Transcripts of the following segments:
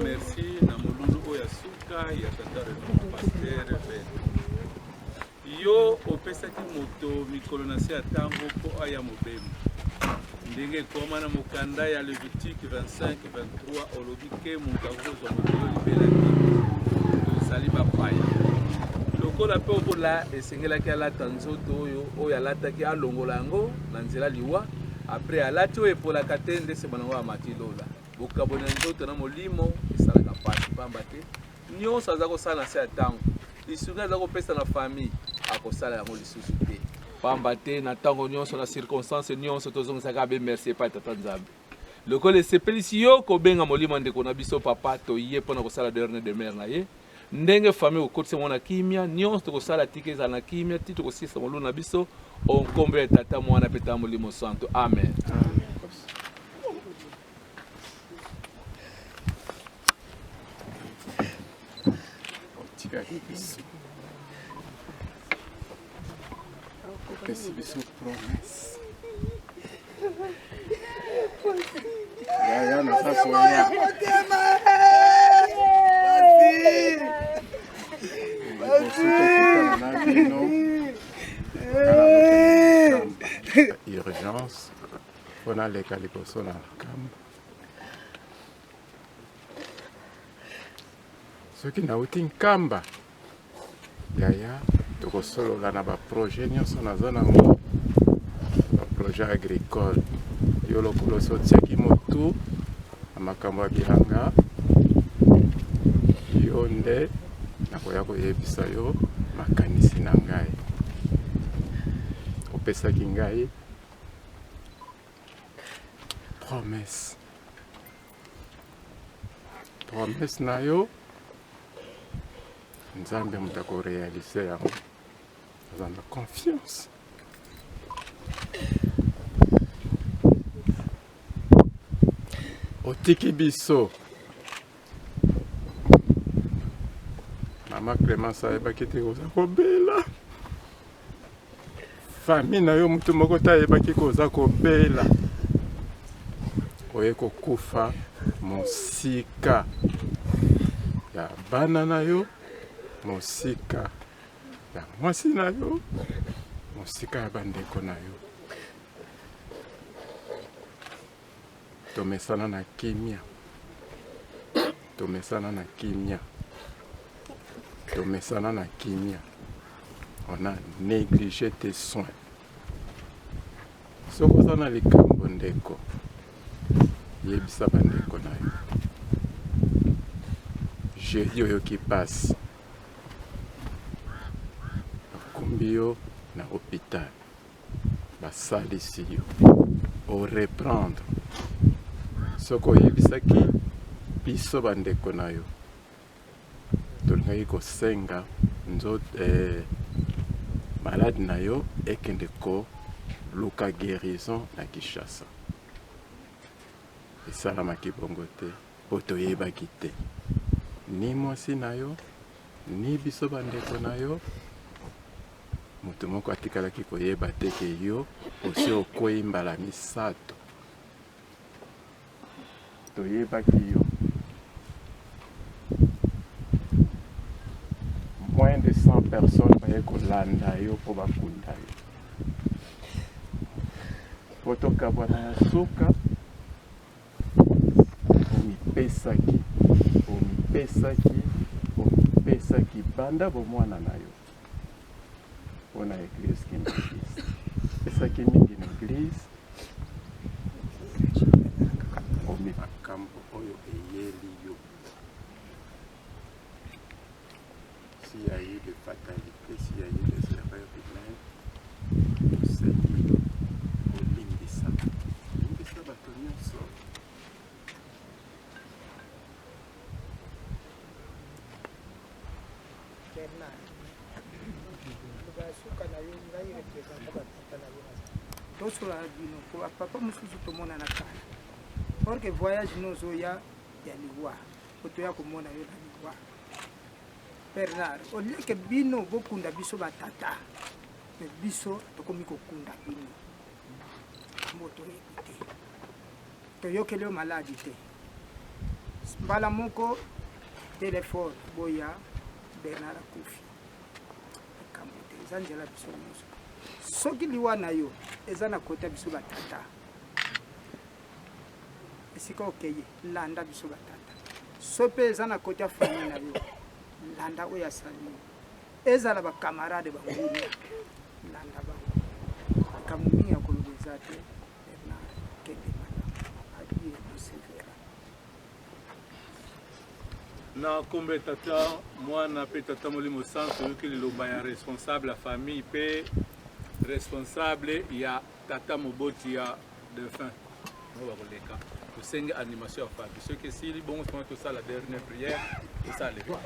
Merci na molulu oyo ya suka ya tata pasteur Beto. Yo opesaki moto mikolo na se ya ntango mpo aya mobembo. Ndenge ekoma na mokanda ya Levitique 25 23 olobi ke moto akozwa mokolo libela te. Tozali bapaya. Lokola mpe obola esengelaki alata nzoto oyo oyo alataki alongola yango na nzela liwa apres alati oyo epolaka te nde sema nango amati lola. Bokaboli na nzoto na molimo esalaka mpasi pamba te nyonso aza kosala na se ya ntango lisungi aza kopesa na famille akosala yango lisusu te pamba te na ntango nyonso na circonstance nyonso tozongisaka abe merci epai tata nzambe lokola esepelisi yo kobenga molimo ya ndeko na biso papa toye mpo na kosala dernier demeure na ye ndenge famille okotisa yango na kimia nyonso tokosala tika ezala na kimia ti tokosilisa molulu na biso o nkombo ya tata mwana mpe tata molimo santo amen, amen. Otikaki biso opesi biso promesse yaya naza koya liboso tokutana na bino urgence mpo naleka liboso na nkamba soki nauti nkamba yaya tokosolola na baprojet nyonso naza nango baprojet agricole yo lokola osi otiaki motu na makambo ya bilanga yo nde nakoya koyebisa yo makanisi na ngai opesaki ngai promesse promesse na yo nzambe moto akorealise yango aza na confiance otiki biso mama clemence ayebaki te koza kobela famille na yo moto moko te ayebaki koza kobela oye kokufa mosika ya bana na yo mosika ya mwasi na yo mosika ya bandeko na yo Tomesana na kimia. Tomesana na kimia. Tomesana na kimia. On a négligé tes soins. Soki oza na likambo ndeko, yebisa bandeko na yo. Jeudi oyoki pasi, bakumbi yo na hôpital. Basalisi yo o reprendre soki oyebisaki biso ba ndeko na yo tolingaki kosenga nzoto eh, malade na yo ekende koluka guérison na Kinshasa. Esalamaki bongo te mpo toyebaki te ni mwasi na yo ni biso bandeko na yo Moto moko atikalaki koyeba te ke yo osi okwei mbala misato. Toyebaki yo. Moins de 100 personnes baye kolanda yo mpo bakunda yo. Mpo tokabwana ya suka, omipesaki, omipesaki, omipesaki banda bomwana na yo. mpo na eglise kimbangiste. Pesaki mingi na eglise omi makambo oyo eyeli yo. S'il y a eu des fatalités, s'il y a eu des erreurs humaines, tosengi yo olimbisa. Limbisa bato nyonso. Bernard, liloba ya suka na yo, ngai representant ba papa na yo naza. Tosolola na bino po ba papa mosusu tomonana kala. Or que voyage no ozoya ya liwa, po toya komona yo na liwa. Bernard, au lieu que bino bokunda biso ba tata, mais biso tokomi kokunda bino. Mbo toyebi te. Toyokeli yo maladi te. Mbala moko telefone boya Bernard akufi. Likambo te, eza nzela biso nyonso. Soki liwa na yo eza na kota biso batata, esika okeye landa biso batata. So mpe eza na kota famille na yo, landa oyo asali yo. Ezala ba camarade bangunia, landa bango. Likambo mingi ya koloba eza te. Bernard, kende malamu. Adieu, on se verra. Na nkombo ya Tata, Mwana mpe Tata Molimo Santu, oyoki liloba ya responsable ya famille mpe responsable ya tata moboti ya defunt bango bakoleka. Tosengi animation ya famille, soki esili bongo sima tosala dernière prière, tosala leve.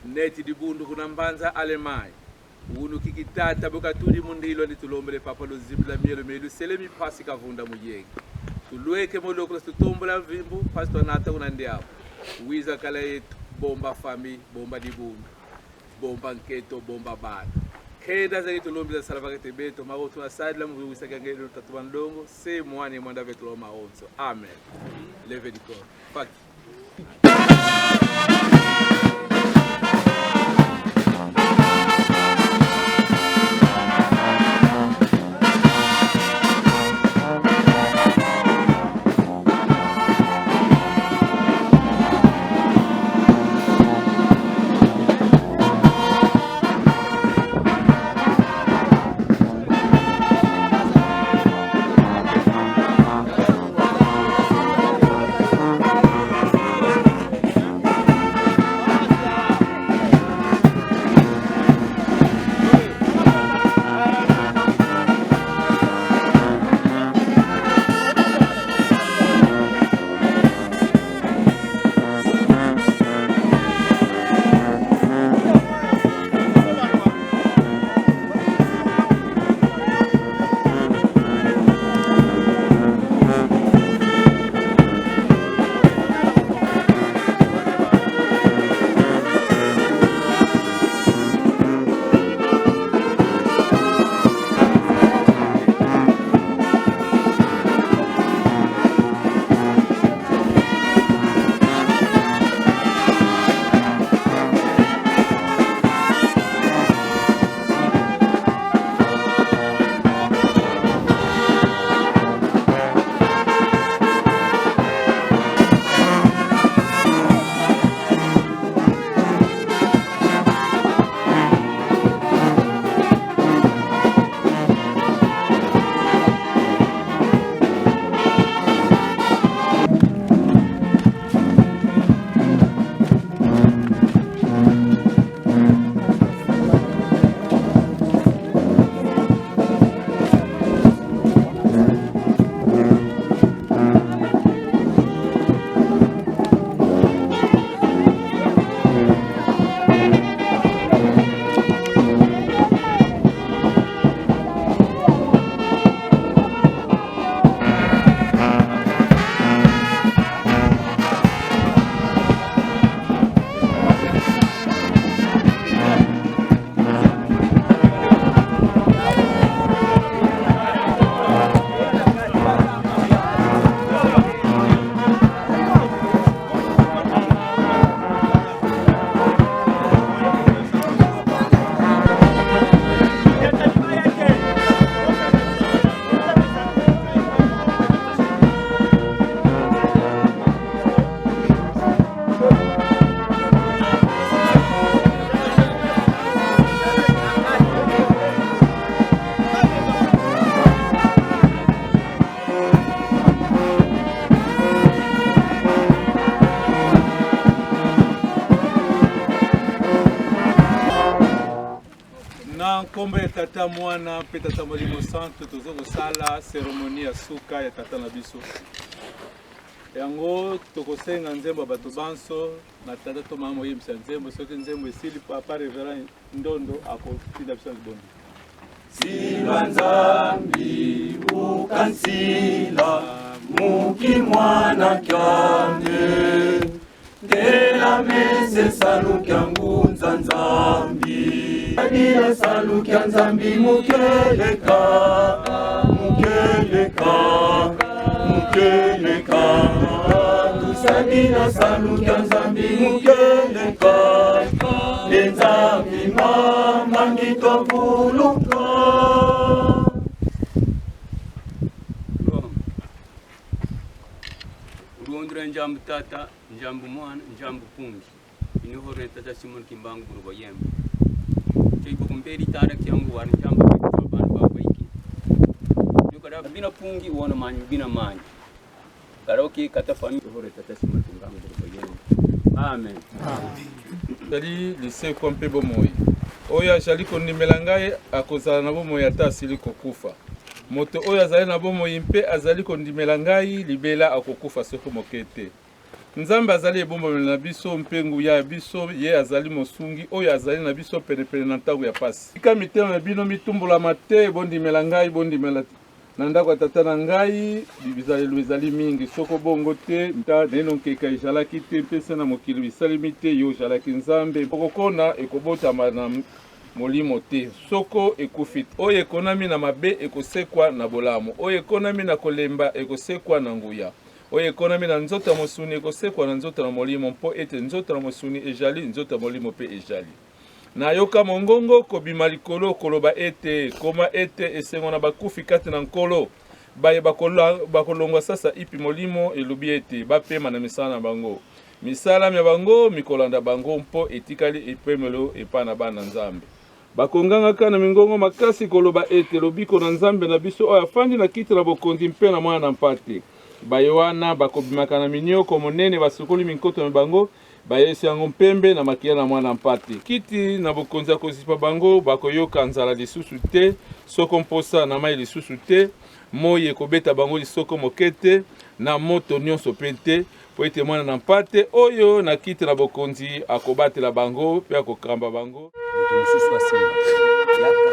Neti dibundu kuna mbanza Allemagne unu kikitata bokatudi mundilo nditulombele papa luzibula mielo melu selemi pasi kavunda muyenge tulweke molokolo tutombola mvimbu pasi twanata kuna ndiabo wiza kala yetu bomba fami bomba dibundu bomba nketo bomba bana kenda zaki tulombela salavakete beto makotu asadila muwiwisakangelo tatu bandongo se mwane mwanda vetulo maonso amen leve dikoro faki. Na nkombo ya Tata, Mwana mpe Tata Molimo Santu, tozo kosala ceremonie ya suka ya tata na biso. Yango tokosenga nzembo ya bato banso na tata to mama moyembisa nzembo. Soki nzembo esili, papa reverend Ndondo akotinda biso na libondo. Silwa Nzambi ukansila muki mwana kyande Ndela mese salukia ngunza Nzambi Adila salukia Nzambi mukeleka mukeleka mukeleka Tusadila salukia Nzambi mukeleka Nzambi mama ngitwavuluka Ulondra njambu tata njambu mwana njambu pungi inihore tata Simon Kimbangu burubo yembe cheibo kumberi tara kyangu war njambu abantu babaiki yukada bina pungi wona manyu bina manyu karoki kata fami hore tata Simon Kimbangu burubo yembe amen. Ezali lisekwa mpe bomoi. Oyo azali kondimela ngai akozala na bomoi ata asili kokufa. Moto oyo azali na bomoi mpe azali kondimela ngai libela akokufa soko moke te. Nzambe azali ebombamelo na biso mpe nguya ya biso, ye azali mosungi oyo azali na biso penepene na ntango ya pasi. Tika mitema na bino mitumbolama te, bondimela ngai, bondimela Na ndako ya Tata na ngai, bizalelo ezali mingi. Soko bongo te, nta naino nkeka ejalaki te, mpe nse na mokili bisalemi te, yo ojalaki Nzambe. Okokona ekobotama na molimo te, soko ekufi te. Oyo ekonami na mabe ekosekwa na bolamu, oyo ekonami na kolemba ekosekwa na nguya. Oyo ekonami na nzoto ya mosuni ekosekwa na nzoto na molimo, mpo ete nzoto na mosuni ejali, nzoto ya molimo mpe ejali. Nayoka mongongo kobima likolo koloba ete, Koma ete, Esengo na bakufi kati na Nkolo, baye bakolongwa sasa ipi Molimo elobi ete bapema na misala na bango. Misala mya bango mikolanda bango, mpo etikali epemelo epai na bana Nzambe. Bakongangaka na mingongo makasi koloba ete, Lobiko na Nzambe na biso oyo afandi na kiti na bokonzi mpe na Mwana na Mpate. Baye wana bakobimaka na minioko monene basukoli minkoto mya bango, Bayesi yango mpembe na makila na Mwana Mpate. Kiti na bokonzi ya kozipa bango, bakoyoka nzala lisusu te, soko mposa na mai lisusu te, moi ekobeta bango lisoko moke te, na moto nyonso mpe te, mpo ete Mwana na Mpate oyo na kiti na bokonzi akobatela bango mpe akokamba bango. Moto mosusu asimba yaka.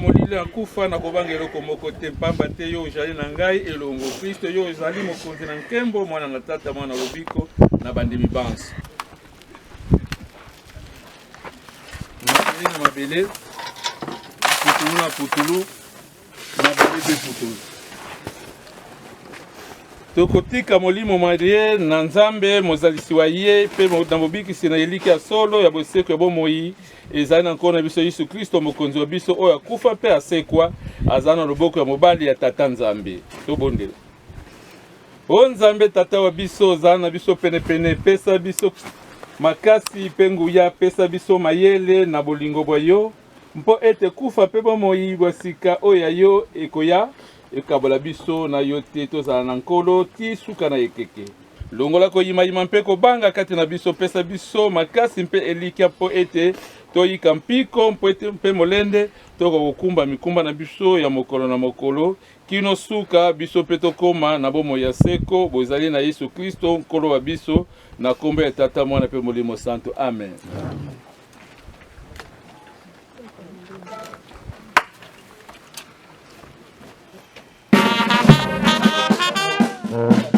Molili ya kufa nakobanga eloko moko te, mpamba te yo ozali na ngai elongo. Kristo, yo ozali mokonzi na nkembo, mwana na tata, mwana lobiko na bandimi banso. Mabele na mabele, putulu na putulu, mabele mpe putulu. Tokotika molimo mwa ye na Nzambe mozalisi wa ye mpe na mobikisi na elikya ya solo ya boseko ya bomoi ezali na Nkolo na biso Yesu Klisto mokonzi wa biso oyo akufa mpe asekwa azali na loboko ya mobali ya Tata Nzambe. Tobondela. O Nzambe Tata wa biso, zala na biso penepene, pesa biso makasi mpe nguya, pesa biso mayele na bolingo bwa yo, mpo ete kufa mpe bomoi bwa sika oyo ya yo ekoya ekabola biso na yo te, tozala na Nkolo ti suka na ekeke. Longola koyimayima mpe kobanga kati na biso, pesa biso makasi mpe elikya mpo ete toyika mpiko mpo ete mpe molende tokoka kokumba mikumba na biso ya mokolo na mokolo kino suka, biso mpe tokoma na bomoi ya seko bozali na Yesu Klisto Nkolo wa biso, na kombo ya Tata, Mwana mpe Molimo Santo. Amen. Amen.